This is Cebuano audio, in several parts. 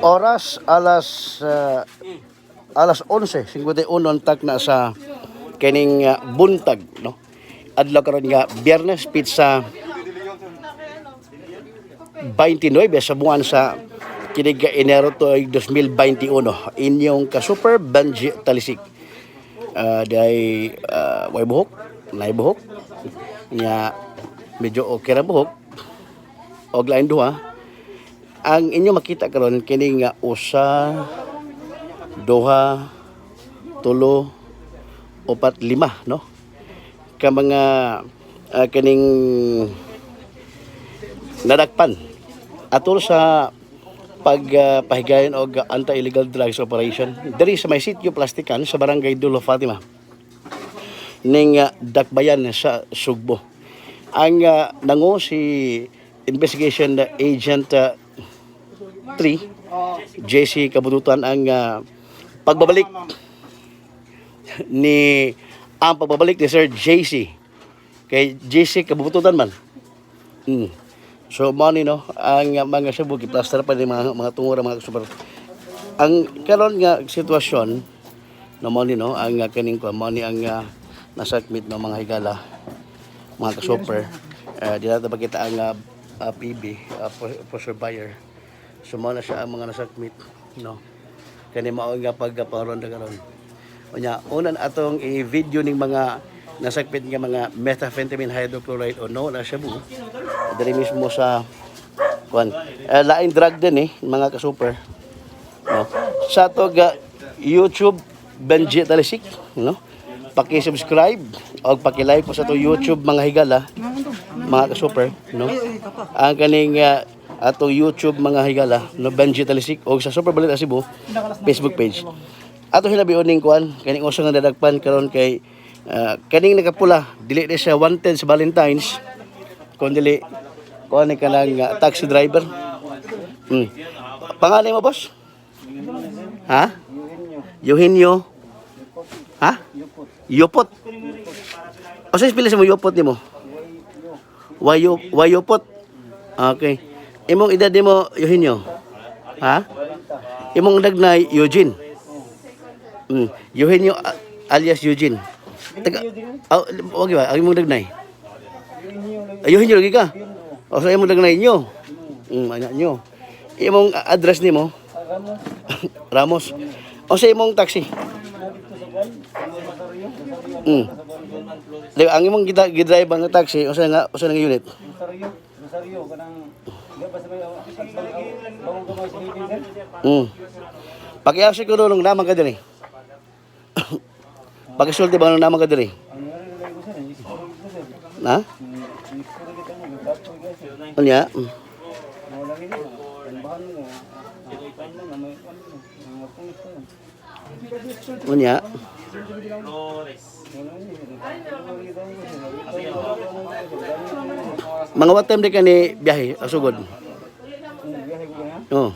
Oras alas 11:51 ang takna sa kining buntag, no? Adlaw karon nga Biyernes, pitsa 29 sa buwan sa kinig nga Enero to ay 2021. Inyong ka-super Benji Talisik. Day way buhok, nay buhok. Nya medyo okay ra buhok. Og lain duha. Ang inyo makita karon kini nga usa, duha, tulo, upat, lima, no? Ka mga kining nadakpan atol sa pagpahigayon og anti-illegal drugs operation diri sa may sitio Plastikan sa Barangay Dulo Fatima ning Dakbayan sa Sugbo. Ang nango si Investigation Agent 3 JC Kabututan ang pagbabalik ni ang pagbabalik ni Sir JC kay JC Kabututan man. So money, no, ang mga Cebu giplaster pa ni mga tungura, mga super. Ang karon nga sitwasyon no money, no, ang kaning ko money ang nasakmit ng mga higala, mga ka-super. Di natin makita ang PB, pusher buyer. So mao na siya ang mga nasakmit, no. Kani mao nga pagkaparon na karon. Unya, unan atong i-video ning mga nasakmit nga mga methamphetamine hydrochloride o no na shabu. Diri mismo sa kuan. Laing drug din eh, mga ka-super. No. Sa ato ga YouTube Benji Talisik, no? Paki-subscribe o paki-like po sa ato YouTube, mga higala, mga ka-super, no? Ang kaning atong YouTube, mga higala, no, Benji Talisik o sa Super Balita Cebu Facebook page. Ato hinabion ning kuan, kaning uso nga dadagpan karon kay kaning nakapula, dili na siya wanted sa Valentine's, kun dili kuan ni kanang taxi driver. Pangalan mo, boss? Ha? Eugenio. Ha? Yupot. O sa pila sa mo yupot nimo? Wayo Wayupot. Okay. Imong edad nimo, Eugenio? Ha? Imong dagnay Eugene. Eugenio alias Eugene. Taga Oh, wag ba? Ang imong dagnay. Eugenio lagi ka. O sa imong dagnay nyo. Ana nyo. Imong address nimo? Ramos. O sa imong taxi? Di, ang imong gida gidrive ang taxi, usa nga unit? Rosario, Rosario kanang di ba sa may bangong gamay sa Philippines, sir? Pakiasa ko nung naman ka diri. Pakisulti ba nung naman ka diri? Ang nangyari na ko, sir, iskuro ko, sir. Na? Iskuro kita mo, gato ko, sir. Unya? Wala rin mo. Tambahan mo. Kan mo may kan mo. Mga pulis ko. Unya. Wala rin. Mga what time di ka ni biyahe asugod? Biyahe ko na. Oh.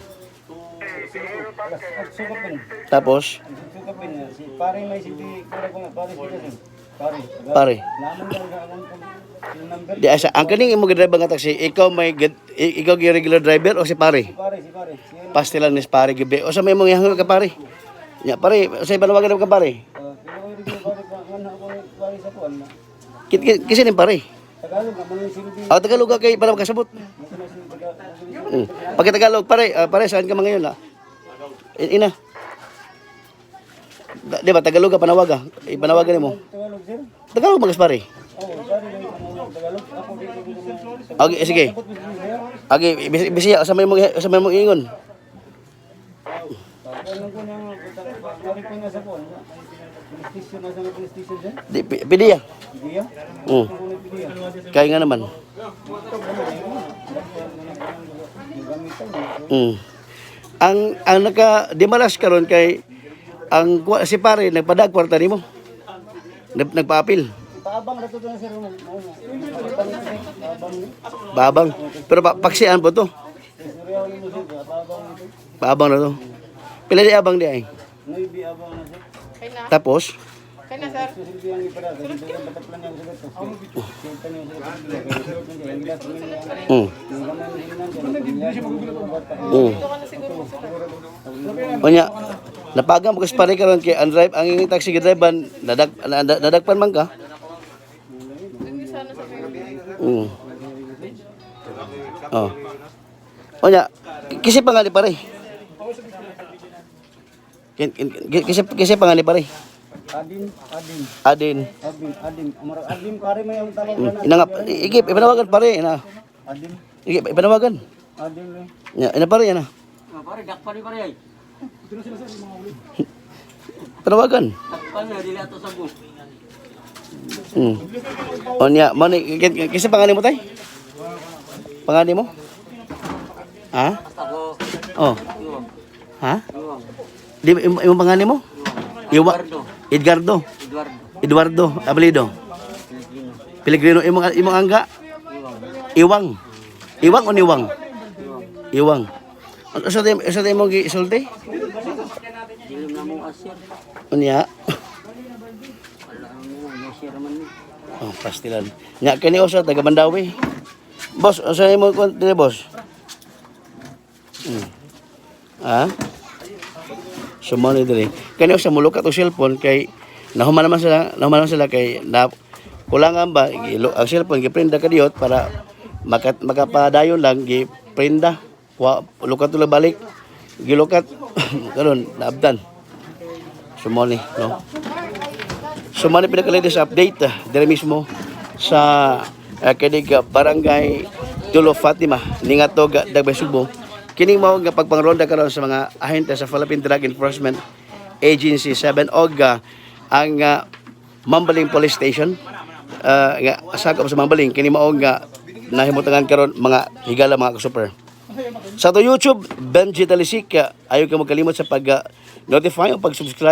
Alas sukapin. Tapos Sukapin si pare may silbi ko nga pare sila, sir. Pare. Pare. Naman lang ka akong yung number. Di asa ang kaning imong gidrive nga taxi, ikaw may ikaw gi regular driver o si pare? Si pare, si pare. Si Pastilan ni pare gabi. O sa may mong ihangol ka pare. Nya pare, sa panawagan ka pare. Pero ko rin pare pa man ako pare sa kuan na. Kit kit kasi ni pare. Tagalog naman yung silbi. Ah, Tagalog ka kay para makasabot. Pagka Tagalog, pare, pare, saan ka man ngayon? Ah? Ina. Di ba, Tagalog ka, panawaga. Ipanawagan mo. Tagalog, sir. Tagalog magas, pare. Oo, pare lang yung Tagalog. Ako dito ko. Okay, sige. Okay, Bisaya, sa may mong ingon. Ano ko na pare ko na sa kuan. Police station na sa police station, sir. Di, pidiya. Diya. Mm. Kaya nga naman. Ang naka dimalas karon kay ang si pare nagpadag kwarta nimo. Nagpaapil. Paabang na to na, sir. Paabang. Babang. Pero paksian po to. Suryaw ni mo, sir. Paabang nito. Paabang na to. Pila di abang di ay. Nuibi abang na, sir. Tapos, Kaya na, sir. Silbi ang iparada. Dito ang bataplan niya sa gato. Silbi niya sa gato. mm. Unya, napaga mo kasi pare karon kay ang drive ang imong taxi driver nadakpan man ka. Oh. Unya, kasi pangali pare. Kasi pangali pare. Adim, adim, Adin. adim, adim. Amara adim pare may ang tawag na. Ina nga, ikip, ipanawagan pare, ina. Adim, Ikip, ipanawagan. adim eh. Ya, ina pare, ina. Pare dakpan ni pare ay. Panawagan. Dakpan na dili ato sa bus. Onya, man kasi pangalan mo tay? Pangalan mo? Ha? Ako, Oh. Iwang, Ha? Iwang, Di imong pangalan mo? Iwa. Eduardo. Edgardo. Eduardo, Eduardo Abelido. Pilipino, Pelegrino imong angga? Iwang, Iwang. Iwang o niwang? Iwang. Asa tayo mong gisulti? Dilim na mo asir. Unya. Wala mo, asir man ni. Oh, pastilan. Nya kani usa taga Mandawi. Boss, asa imo kon dire, boss? Ha? Sumani dire. Kani usa mulukat og cellphone kay nahuman naman sila kay na kulangan ba ang cellphone giprenda kadiyot para makapadayon lang giprenda wa lukat lang balik gilukat karon naabdan sumani, no. So man pinaka-latest update dire mismo sa kinig Barangay Dulo Fatima ningatog Dagbay Sugbo. Kining mao nga pagpangronda karon sa mga ahente sa Philippine Drug Enforcement Agency 7 og ang Mambaling Police Station nga sakop sa Mambaling kini mao nga nahimutangan karon mga higala, mga ka-super. Sa to YouTube, Benji Talisik, ayaw ka magkalimot sa pag notify o pag-subscribe.